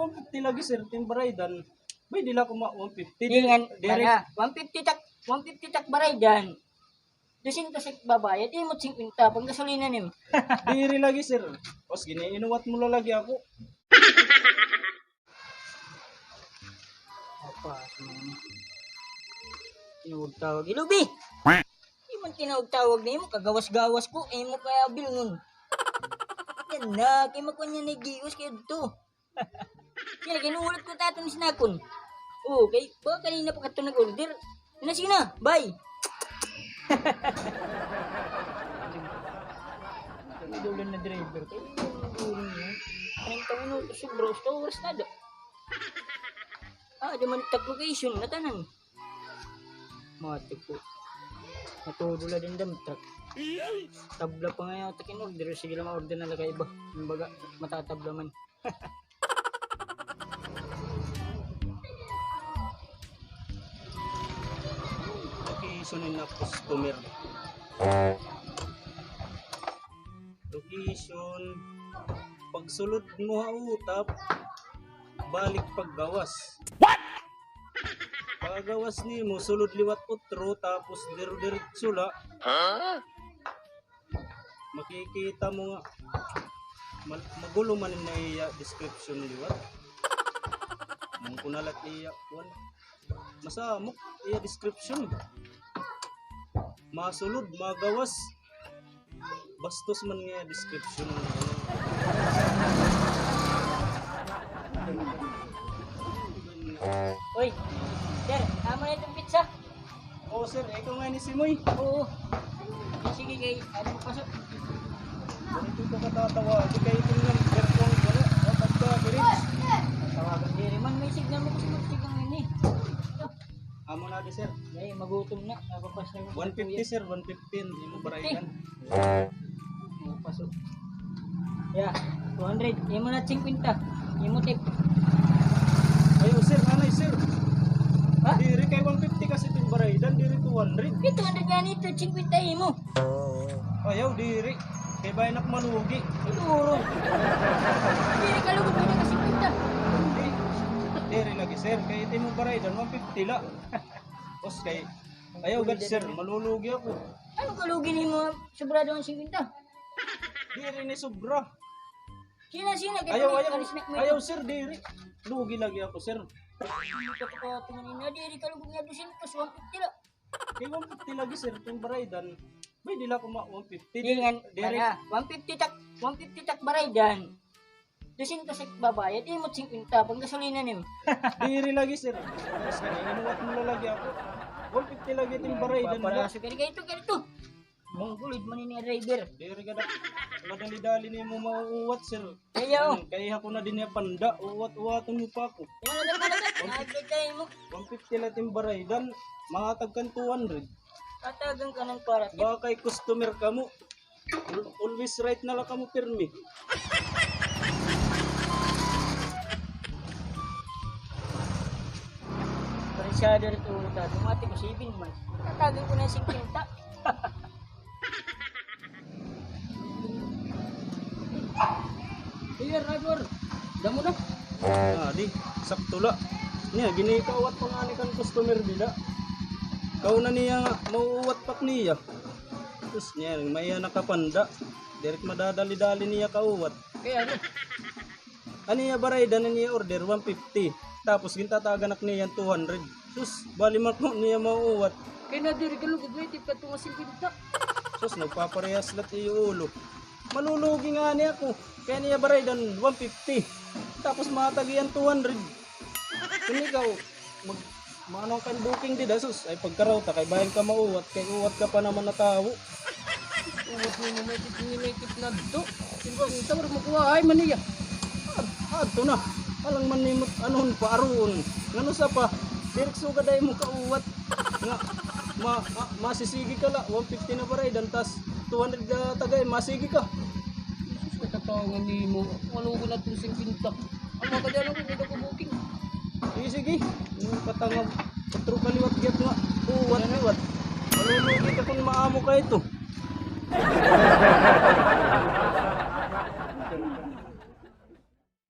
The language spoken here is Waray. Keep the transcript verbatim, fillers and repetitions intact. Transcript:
One fifty lagi, sir, it im baraydan. Bay, diri la ako ma-, one fifty. Di ngan, diri. One fifty tak, one fifty tak baraydan. Dusyentos it babayad, imo't singkwenta, panggasolina nimo. Diri lagi, sir. Tapos gini-inuwat mo la lagi ako. Apa, ano? Tinawag-tawag. Hello, bi! Di man tinawag-tawag nimo, kagawas-gawas ko, imo kay abil nun. Yana, kay makuha niya na giwas kay adto. Sige, ginuulat ko tato ni sinakon. Oo, kay, baka kanina pa kadto nag-order. Na, sige na, bye. Ang dulan na driver, kay ang dulan niya. Treinta minutos, sobra, gusto, oras na da. Ah, di man it location, natanan. Mati ko. Natudo la din dump truck. Tabla pa ngay-an it ak in-order. Sige la, ma-order na la kay iba. Kumbaga, matatabla man. Location in a customer. Location. Pagsulod mo ha utap, balik paggawas. What? Paggawas nimo, sulod liwat utro, tapos dire-diretso la. Huh? Makikita mo nga, mal-, magulo man in iya description liwat. Mungko na la it iya, kuan. Masamok iya description. Masulod, magawas. Bastos man nga description. Uy, sir, amo na iton pizza? Oo, sir, ikaw nga ini si Moy. Oo. Sige, kay ano, pasok. Ganito ka katatawa, di kayo ito nga, pero kung wala, dapat ka, Felix. Tawagan diri man, may signal mo kasi mag-signal ini. Amo na di, sir. Ay, magutom na. Napapas na. One fifty, sir. One fifty. Hindi mo barayan. Napapas, oh. Yeah, two hundred. Imo na singkwenta. Imo tip. Ayaw, sir. Anay, sir. Ha? Diri kay one fifty kasi it im baraydan, diri two hundred. Ito, two hundred nga nito, singkwenta imo. Ayaw, diri. Kay bangin ak malugi. Siguro. Diri ka lugod nga singkwenta. Diri. Diri lagi, sir. Kay it imo baraydan, one fifty la. Os kay, ayaw gad, sir. Malulugi ako. Ano kalugi nimo, sobrado an singkwenta? Diri ni sobra. Sina, sina, kay ayaw, ayaw, ayaw, sir, diri. Lugi lagi ako, sir. Diri ka lugod nga dusyentos, one fifty la. Kay one fifty lagi, sir, it im baraydan. Bay, diri la ako ma-, one fifty. Di ngan, diri. Para, one fifty tak, one fifty tak baraydan. Dusyentos it babayad, imo singkwenta, panggasolina nimo. Diri lagi, sir. Mas kani, inuwat mo la lagi ako. One fifty lagi it im baraydan. Para sa kani, kay ito, kay ito. Mongoloid man ini driver. Diri ka da. Madali-dali nimo mauuwat, sir. Ayaw. Hmm, kay ako na dinhi ha panda, uwat-uwaton mo pa ako. Ayaw na, ayaw na, ayaw na. One fifty la it im baraydan, mahatag kan two hundred. Tatagan ka ng para tip. Baka kay customer kamo. Al-, always right na la kamo pirmi. Paresyado na ito, tumati ko, seven man. Tatagan ko na singkwenta. Iya, driver. Damo na. Ah, di, sakto la. Niya, ginikaawat pa ngani kan customer dida. Kauna niya nga, mauuwat pa ak niya. Sus, niya, may nakapanda. Diri ak madadali-dali niya kauwat. Kay ano? An iya baraydan, an iya order, one fifty. Tapos gintatagan ak niya two hundred. Sus, bali man ko niya mauuwat. Kay nadiri ka lugod, may tip ka tunga singkwenta. Sus, nagpaparehas la it iyo ulo. Malulugi ngani ako. Kay an iya baraydan, one fifty. Tapos mahatag hiya hin two hundred. Kun ikaw, mag-, maano ka hin booking dida, sus. Ay, pagkarawta, kay bangin ka mauwat, kay uwat ka pa naman na tawo. Uwat nimo, may tip, may tip na adto. Singkwenta, wala makuha, ay, man niya. Ad-, adto na. Alang man nimo, anuhon pa, aruon. Ngano sa pa, diri ak sugad ay mo kauwat. Nga, ma-, ma-, masisigi ka la, one fifty na baraydan, tas two hundred la tagay, masigi ka. Jesus, katatawa nga nimo. Ano ko na itong singkwenta? Ang mga kadyan ako, dito ko booking. Sige, sige. Yung katanga, patro ka liwat giyat nga. Uwat, liwat. Malulugi ka kung maamo ka ito.